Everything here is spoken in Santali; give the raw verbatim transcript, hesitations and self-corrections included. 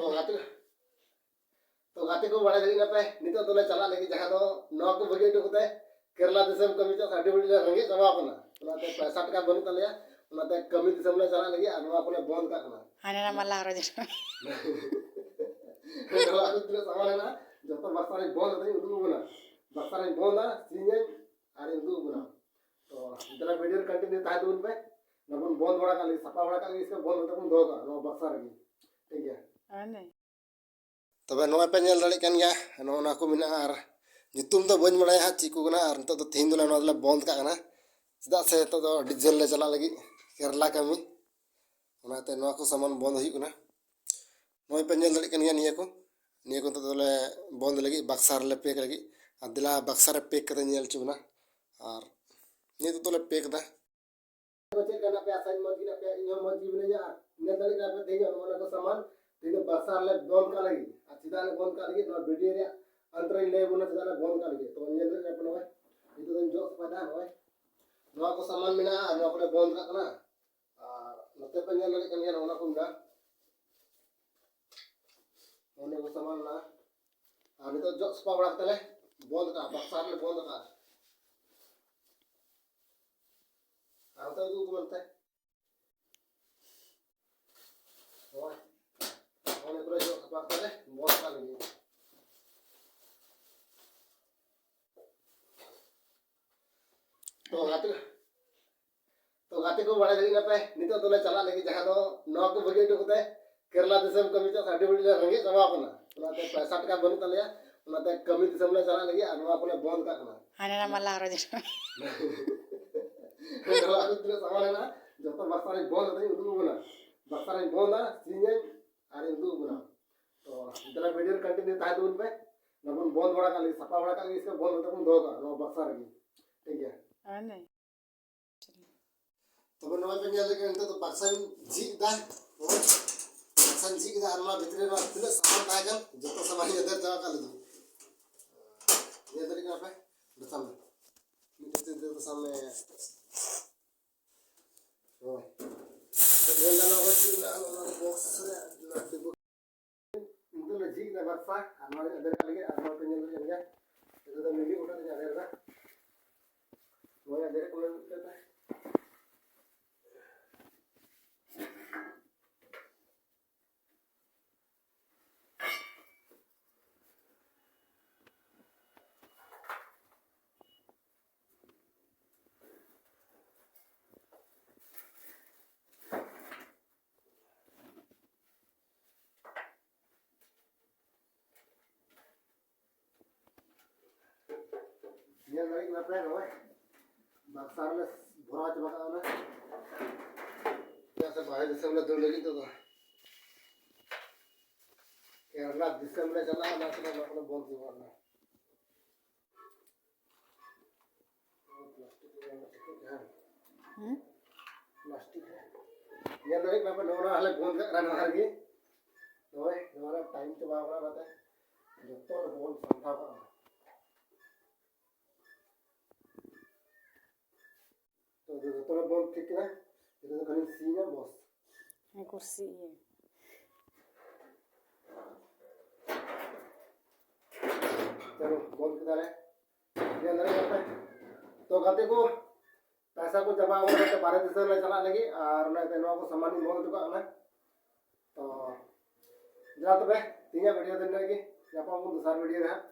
ᱛᱚ ᱜᱟᱛᱮ ᱛᱚ ᱜᱟᱛᱮ ᱠᱚ, ᱵᱟᱲᱟᱭ ᱞᱟᱹᱜᱤᱫ ᱱᱟᱯᱟᱭ, ᱱᱤᱛᱚᱜ ᱫᱚᱞᱮ ᱪᱟᱞᱟᱜ ᱞᱟᱹᱜᱤᱫ ᱡᱟᱦᱟᱸ ᱫᱚ ᱱᱚᱣᱟ ᱠᱚ ᱵᱟᱹᱜᱤ ᱦᱚᱴᱚ ᱠᱟᱛᱮ ᱠᱮᱨᱞᱟ ᱫᱤᱥᱚᱢ ᱠᱟᱹᱢᱤ ᱪᱟᱥ ᱟᱹᱰᱤ ᱵᱟᱹᱲᱤᱡ ᱞᱮ ᱨᱮᱸᱜᱮᱡ ᱪᱟᱵᱟ ᱟᱠᱟᱱᱟ᱾ ᱚᱱᱟᱛᱮ ᱯᱚᱭᱥᱟ ᱴᱟᱠᱟ ᱵᱟᱹᱱᱩᱜ ᱛᱟᱞᱮᱭᱟ, ᱚᱱᱟᱛᱮ ᱠᱟᱹᱢᱤ ᱫᱤᱥᱚᱢ ᱞᱮ ᱪᱟᱞᱟᱜ ᱞᱟᱹᱜᱤᱫ ᱟᱨ ᱱᱚᱣᱟ ᱠᱚᱞᱮ ᱵᱚᱱᱫ ᱠᱟᱜ ᱠᱟᱱᱟ᱾ ᱦᱟᱱᱮ ᱱᱟ ᱢᱟᱞᱟ ᱦᱚᱨᱚᱜ ᱡᱚᱱᱚᱜ᱾ ᱱᱚᱣᱟ ᱠᱚ ᱛᱤᱱᱟᱹᱜ ᱥᱟᱢᱟᱱ ᱦᱮᱱᱟᱜᱼᱟ, ᱡᱚᱛᱚ ᱵᱟᱠᱥᱟ ᱨᱮᱧ ᱵᱚᱱᱫ ᱠᱟᱛᱮᱧ ᱩᱰᱩᱠ ᱟᱠᱟᱱᱟ᱾ ᱵᱟᱠᱥᱟ ᱨᱮᱧ ᱵᱚᱱᱫᱟ, ᱥᱤᱧᱟᱹᱧ ᱟᱨᱤᱧ ᱩᱰᱩᱠ ᱟᱠᱟᱱᱟ᱾ ᱛᱚ ᱱᱤᱛᱚᱜ ᱵᱷᱤᱰᱤᱭᱳ ᱨᱮ ᱠᱚᱱᱴᱤᱱᱤᱣ ᱛᱟᱦᱮᱸ ᱛᱟᱵᱚᱱ ᱯᱮ᱾ ᱚᱱᱟ ᱵᱚᱱ ᱵᱚᱱᱫ ᱵᱟᱲᱟ ᱠᱟᱜ ᱞᱟᱹᱜᱤᱫ, ᱥᱟᱯᱷᱟ ᱵᱟᱲᱟ ᱠᱟᱜ ᱞᱟᱹᱜᱤᱫ, ᱥᱮ ᱵᱚᱱᱫ ᱠᱟᱛᱮ ᱵᱚᱱ ᱫᱚᱦᱚ ᱠᱟᱜᱼᱟ ᱱᱚᱣᱟ ᱵᱟᱠᱥᱟ ᱨᱮᱜᱮ᱾ ᱴᱷᱤᱠ ᱜᱮᱭᱟ᱾ ᱟᱨ ᱱᱮ ᱛᱚᱵᱮ ᱱᱚᱜᱼᱚᱭ ᱯᱮ ᱧᱮᱞ ᱫᱟᱲᱮᱭᱟᱜ ᱠᱟᱱ ᱜᱮᱭᱟ, ᱱᱚᱜᱼᱚ ᱱᱚᱣᱟ ᱠᱚ ᱢᱮᱱᱟᱜᱼᱟ᱾ ᱟᱨ ᱧᱩᱛᱩᱢ ᱫᱚ ᱵᱟᱹᱧ ᱵᱟᱲᱟᱭᱟ ᱦᱟᱸᱜ ᱪᱮᱫ ᱠᱚ ᱠᱟᱱᱟ᱾ ᱟᱨ ᱱᱤᱛᱚᱜ ᱫᱚ ᱛᱮᱦᱮᱧ ᱫᱚ ᱱᱚᱣᱟ ᱫᱚᱞᱮ ᱵᱚᱱᱫ ᱠᱟᱜ ᱠᱟᱱᱟ, ᱪᱮᱫᱟᱜ ᱥᱮ ᱱᱤᱛᱚᱜ ᱫᱚ ᱟᱹᱰᱤ ᱡᱷᱟᱹᱞ ᱞᱮ ᱪᱟᱞᱟᱜ ᱞᱟᱹᱜᱤᱫ ᱠᱮᱨᱞᱟ ᱠᱟᱹᱢᱤ᱾ ᱚᱱᱟᱛᱮ ᱱᱚᱣᱟ ᱠᱚ ᱥᱟᱢᱟᱱ ᱵᱚᱱᱫ ᱦᱩᱭᱩᱜ ᱠᱟᱱᱟ᱾ ᱱᱚᱜᱼᱚᱭ ᱯᱮ ᱧᱮᱞ ᱫᱟᱲᱮᱭᱟᱜ ᱠᱟᱱ ᱜᱮᱭᱟ, ᱱᱤᱭᱟᱹ ᱠᱚ, ᱱᱤᱭᱟᱹ ᱠᱚ ᱱᱤᱛᱚᱜ ᱫᱚᱞᱮ ᱵᱚᱱᱫ ᱞᱟᱹᱜᱤᱫ, ᱵᱟᱠᱥᱟ ᱨᱮᱞᱮ ᱯᱮᱠ ᱞᱟᱹᱜᱤᱫ᱾ ᱟᱨ ᱫᱮᱞᱟ ᱵᱟᱠᱥᱟ ᱨᱮ ᱯᱮᱠ ᱠᱟᱛᱮ ᱧᱮᱞ ᱦᱚᱪᱚ ᱵᱚᱱᱟ᱾ ᱟᱨ ᱱᱤᱭᱟᱹ ᱫᱚᱞᱮ ᱯᱮᱠ ᱮᱫᱟ᱾ ᱪᱮᱫ ᱞᱮᱠᱟ ᱦᱮᱱᱟᱜ ᱯᱮᱭᱟ? ᱟᱥᱟᱧ ᱢᱚᱡᱽ ᱜᱮ ᱦᱮᱱᱟᱜ ᱯᱮᱭᱟ, ᱤᱧ ᱦᱚᱸ ᱢᱚᱡᱽ ᱜᱮ ᱢᱤᱱᱟᱹᱧᱟ᱾ ᱟᱨ ᱧᱮᱞ ᱫᱟᱲᱮᱭᱟᱜ ᱠᱟᱱᱟ ᱯᱮ, ᱛᱮᱦᱮᱧ ᱱᱚᱜᱼᱚ ᱱᱚᱣᱟ ᱠᱚ ᱥᱟᱢᱟᱱ ᱛᱮᱦᱮᱧ ᱫᱚ ᱵᱟᱠᱥᱟ ᱨᱮᱞᱮ ᱵᱚᱱᱫ ᱠᱟᱜ ᱞᱟᱹᱜᱤᱫ᱾ ᱟᱨ ᱪᱮᱫᱟᱜ ᱞᱮ ᱵᱚᱱᱫ ᱠᱟᱜ ᱞᱟᱹᱜᱤᱫ, ᱱᱚᱣᱟ ᱵᱷᱤᱰᱤᱭᱳ ᱨᱮᱭᱟᱜ ᱚᱱᱛᱮ ᱨᱮᱧ ᱞᱟᱹᱭ ᱟᱵᱚᱱᱟ ᱪᱮᱫᱟᱜ ᱞᱮ ᱵᱚᱱᱫ ᱠᱟᱜ ᱞᱟᱹᱜᱤᱫ᱾ ᱛᱚ ᱧᱮᱞ ᱫᱟᱲᱮᱭᱟᱜ ᱠᱟᱱᱟ ᱯᱮ ᱱᱚᱜᱼᱚᱭ, ᱱᱤᱛᱚᱜ ᱫᱚᱧ ᱡᱚᱜ ᱥᱟᱯᱷᱟᱭᱮᱫᱟ ᱱᱚᱜᱼᱚᱭ᱾ ᱱᱚᱣᱟ ᱠᱚ ᱥᱟᱢᱟᱱ ᱢᱮᱱᱟᱜᱼᱟ ᱟᱨ ᱱᱚᱣᱟ ᱠᱚᱞᱮ ᱵᱚᱱᱫ ᱠᱟᱜ ᱠᱟᱱᱟ᱾ ᱟᱨ ᱱᱚᱛᱮ ᱯᱮ ᱧᱮᱞ ᱫᱟᱲᱮᱭᱟᱜ ᱠᱟᱱ ᱜᱮᱭᱟ, ᱱᱚᱜᱼᱚ ᱱᱚᱣᱟ ᱠᱚ ᱢᱮᱱᱟᱜᱼᱟ᱾ ᱱᱚᱜᱼᱚ ᱱᱚᱣᱟ ᱠᱚ ᱥᱟᱢᱟᱱ ᱢᱮᱱᱟᱜᱼᱟ᱾ ᱟᱨ ᱱᱤᱛᱚᱜ ᱡᱚᱜ ᱥᱟᱯᱷᱟ ᱵᱟᱲᱟ ᱠᱟᱛᱮ ᱞᱮ ᱵᱚᱱᱫ ᱠᱟᱜᱼᱟ, ᱵᱟᱠᱥᱟ ᱨᱮᱞᱮ ᱵᱚᱱᱫ ᱠᱟᱜᱼᱟ᱾ ᱟᱨ ᱱᱚᱛᱮ ᱩᱫᱩᱜ ᱟᱠᱚ ᱢᱮ ᱱᱚᱛᱮ᱾ ᱱᱚᱜᱼᱚᱭ, ᱱᱚᱜᱼᱚᱭ ᱯᱩᱨᱟᱹ ᱡᱚᱜ ᱥᱟᱯᱷᱟ ᱠᱟᱛᱮ ᱞᱮ ᱵᱚᱱᱫ ᱠᱟᱜ ᱞᱟᱹᱜᱤᱫ᱾ ᱛᱚ ᱜᱟᱛᱮ, ᱛᱚ ᱜᱟᱛᱮ ᱠᱚ, ᱵᱟᱲᱟᱭ ᱞᱟᱹᱜᱤᱫ ᱱᱟᱯᱟᱭ, ᱱᱤᱛᱚᱜ ᱫᱚᱞᱮ ᱪᱟᱞᱟᱜ ᱞᱟᱹᱜᱤᱫ ᱡᱟᱦᱟᱸ ᱫᱚ ᱱᱚᱣᱟ ᱠᱚ ᱵᱟᱹᱜᱤ ᱦᱚᱴᱚ ᱠᱟᱛᱮ ᱠᱮᱨᱞᱟ ᱫᱤᱥᱚᱢ ᱠᱟᱹᱢᱤ ᱪᱟᱥ ᱟᱹᱰᱤ ᱵᱟᱹᱲᱤᱡ ᱞᱮ ᱨᱮᱸᱜᱮᱡ ᱪᱟᱵᱟ ᱟᱠᱟᱱᱟ᱾ ᱚᱱᱟᱛᱮ ᱯᱚᱭᱥᱟ ᱴᱟᱠᱟ ᱵᱟᱹᱱᱩᱜ ᱛᱟᱞᱮᱭᱟ, ᱚᱱᱟᱛᱮ ᱠᱟᱹᱢᱤ ᱫᱤᱥᱚᱢ ᱞᱮ ᱪᱟᱞᱟᱜ ᱞᱟᱹᱜᱤᱫ ᱟᱨ ᱱᱚᱣᱟ ᱠᱚᱞᱮ ᱵᱚᱱᱫ ᱠᱟᱜ ᱠᱟᱱᱟ᱾ ᱦᱟᱱᱮ ᱱᱟ ᱢᱟᱞᱟ ᱦᱚᱨᱚᱜ ᱡᱚᱱᱚᱜ᱾ ᱱᱚᱣᱟ ᱠᱚ ᱛᱤᱱᱟᱹᱜ ᱥᱟᱢᱟᱱ ᱦᱮᱱᱟᱜᱼᱟ, ᱡᱚᱛᱚ ᱵᱟᱠᱥᱟ ᱨᱮᱧ ᱵᱚᱱᱫ ᱠᱟᱛᱮᱧ ᱩᱰᱩᱠ ᱟᱠᱟᱱᱟ᱾ ᱵᱟᱠᱥᱟ ᱨᱮᱧ ᱵᱚᱱᱫᱟ, ᱥᱤᱧᱟᱹᱧ ᱟᱨᱤᱧ ᱩᱰᱩᱠ ᱟᱠᱟᱱᱟ᱾ ᱛᱚ ᱱᱤᱛᱚᱜ ᱵᱷᱤᱰᱤᱭᱳ ᱨᱮ ᱠᱚᱱᱴᱤᱱᱤᱣ ᱛᱟᱦᱮᱸ ᱛᱟᱵᱚᱱ ᱯᱮ᱾ ᱚᱱᱟ ᱵᱚᱱ ᱵᱚᱱᱫ ᱵᱟᱲᱟ ᱠᱟᱜ ᱞᱟᱹᱜᱤᱫ, ᱥᱟᱯᱷᱟ ᱵᱟᱲᱟ ᱠᱟᱜ ᱞᱟᱹᱜᱤᱫ, ᱥᱮ ᱵᱚᱱᱫ ᱠᱟᱛᱮ ᱵᱚᱱ ᱫᱚᱦᱚ ᱠᱟᱜᱼᱟ ᱱᱚᱣᱟ ᱵᱟᱠᱥᱟ ᱨᱮᱜᱮ᱾ ᱴᱷᱤᱠ ᱜᱮᱭᱟ᱾ ᱦᱟᱱᱮ᱾ ᱛᱚᱵᱮ ᱱᱚᱜᱼᱚᱭ ᱯᱮ ᱧᱮᱞ ᱞᱮᱠᱷᱟᱱ ᱱᱤᱛᱚᱜ ᱫᱚ ᱵᱟᱠᱥᱟᱧ ᱡᱷᱤᱡ ᱮᱫᱟ᱾ ᱵᱟᱠᱥᱟᱧ ᱡᱷᱤᱡ ᱮᱫᱟ ᱟᱨ ᱱᱚᱣᱟ ᱵᱷᱤᱛᱨᱤ ᱨᱮ ᱛᱤᱱᱟᱹᱜ ᱥᱟᱢᱟᱱ ᱛᱟᱦᱮᱸ ᱠᱟᱱ ᱡᱚᱛᱚ ᱥᱟᱢᱟᱱ ᱤᱧ ᱮᱫᱮᱨ ᱪᱟᱵᱟ ᱠᱟᱜ ᱞᱟᱹᱜᱤᱫ᱾ ᱧᱮᱞ ᱫᱟᱲᱮᱭᱟᱜ ᱠᱟᱱᱟ ᱯᱮ? ᱫᱮᱠᱷᱟᱣ ᱢᱮ᱾ ᱢᱤᱫᱴᱮᱡ ᱛᱤ ᱛᱮ ᱥᱟᱵ ᱢᱮ᱾ ᱦᱳᱭ᱾ ᱧᱮᱞ ᱫᱟ ᱱᱚᱣᱟ ᱠᱚ ᱪᱮᱫ ᱢᱮᱱᱟᱜᱼᱟ, ᱱᱚᱣᱟ ᱵᱚᱠᱥ ᱨᱮ, ᱱᱚᱣᱟ ᱰᱤᱵᱟᱹ᱾ ᱟᱨ ᱱᱚᱣᱟ ᱞᱤᱧ ᱟᱫᱮᱨ ᱠᱟᱜ ᱞᱟᱹᱜᱤᱫ, ᱟᱨ ᱱᱚᱣᱟ ᱯᱮ ᱧᱮᱞ ᱫᱟᱲᱮᱭᱟᱜ ᱠᱟᱱ ᱜᱮᱭᱟ, ᱱᱤᱛᱚᱜ ᱫᱚ ᱢᱤᱢᱤᱫ ᱜᱚᱴᱟᱝ ᱞᱤᱧ ᱟᱫᱮᱨ ᱮᱫᱟ᱾ ᱱᱚᱣᱟ ᱟᱫᱮᱨ ᱠᱚ ᱢᱮᱱ ᱠᱟᱛᱮ ᱧᱮᱞ ᱫᱟᱲᱮᱭᱟᱜ ᱠᱟᱱᱟ ᱯᱮ, ᱱᱚᱜᱼᱚᱭ ᱵᱟᱠᱥᱟ ᱨᱮᱞᱮ ᱵᱷᱚᱨᱟᱣ ᱪᱟᱵᱟ ᱠᱟᱜᱼᱟ ᱞᱮ᱾ ᱪᱮᱫᱟᱜ ᱥᱮ ᱵᱟᱦᱨᱮ ᱫᱤᱥᱚᱢ ᱞᱮ ᱫᱟᱹᱲ ᱞᱟᱹᱜᱤᱫ ᱛᱮᱫᱚ, ᱠᱮᱨᱟᱞᱟ ᱫᱤᱥᱚᱢ ᱞᱮ ᱪᱟᱞᱟᱜᱼᱟ, ᱚᱱᱟ ᱠᱚᱫᱚ ᱚᱱᱟ ᱠᱚᱫᱚ ᱵᱚᱱᱫ ᱦᱩᱭᱩᱜᱼᱟ᱾ ᱯᱞᱟᱥᱴᱤᱠ ᱨᱮ ᱧᱮᱞ ᱫᱟᱲᱮᱭᱟᱜ ᱠᱟᱱᱟ ᱯᱮ, ᱱᱚᱣᱟ ᱦᱟᱞᱮ ᱵᱚᱱᱫ ᱠᱟᱜ ᱠᱟᱱᱟ, ᱱᱚᱣᱟ ᱨᱮᱜᱮ ᱱᱚᱜᱼᱚᱭ ᱱᱚᱣᱟ ᱨᱮ ᱴᱟᱭᱤᱢ ᱪᱟᱵᱟ ᱠᱟᱱᱟ, ᱚᱱᱟᱛᱮ ᱡᱚᱛᱚ ᱞᱮ ᱵᱚᱱᱫ ᱥᱟᱢᱴᱟᱣ ᱠᱟᱜᱼᱟ᱾ ᱛᱚ, ᱡᱚᱛᱚ ᱞᱮ ᱵᱚᱱᱫ ᱴᱷᱤᱠ ᱠᱮᱫᱟ, ᱱᱤᱛᱚᱜ ᱫᱚ ᱠᱷᱟᱹᱞᱤ ᱥᱤᱧᱟ, ᱵᱚᱥ᱾ ᱦᱮᱸ, ᱠᱩᱨᱥᱤ ᱤᱭᱟᱹ᱾ ᱪᱚᱞᱚ, ᱵᱚᱱᱫ ᱠᱮᱫᱟᱞᱮ᱾ ᱧᱮᱞ ᱫᱟᱲᱮᱭᱟᱜ ᱠᱟᱱᱟ ᱯᱮ? ᱛᱚ, ᱜᱟᱛᱮ ᱠᱚ, ᱯᱚᱭᱥᱟ ᱠᱚ ᱪᱟᱵᱟ ᱟᱠᱟᱱᱟ, ᱵᱟᱨᱦᱮ ᱫᱤᱥᱚᱢ ᱞᱮ ᱪᱟᱞᱟᱜ ᱞᱟᱹᱜᱤᱫ, ᱟᱨ ᱚᱱᱟᱛᱮ ᱱᱚᱣᱟ ᱠᱚ ᱥᱟᱢᱟᱱ ᱤᱧ ᱵᱚᱱᱫ ᱦᱚᱴᱚ ᱠᱟᱜ ᱠᱟᱱᱟ᱾ ᱛᱚ, ᱡᱟ ᱛᱚᱵᱮ, ᱛᱮᱦᱮᱧᱟᱜ ᱵᱷᱤᱰᱤᱭᱳ ᱫᱚ ᱤᱱᱟᱹᱜ ᱜᱮ᱾ ᱧᱟᱯᱟᱢ ᱟᱵᱚᱱ ᱫᱚᱥᱟᱨ ᱵᱷᱤᱰᱤᱭᱳ ᱨᱮ ᱦᱟᱸᱜ᱾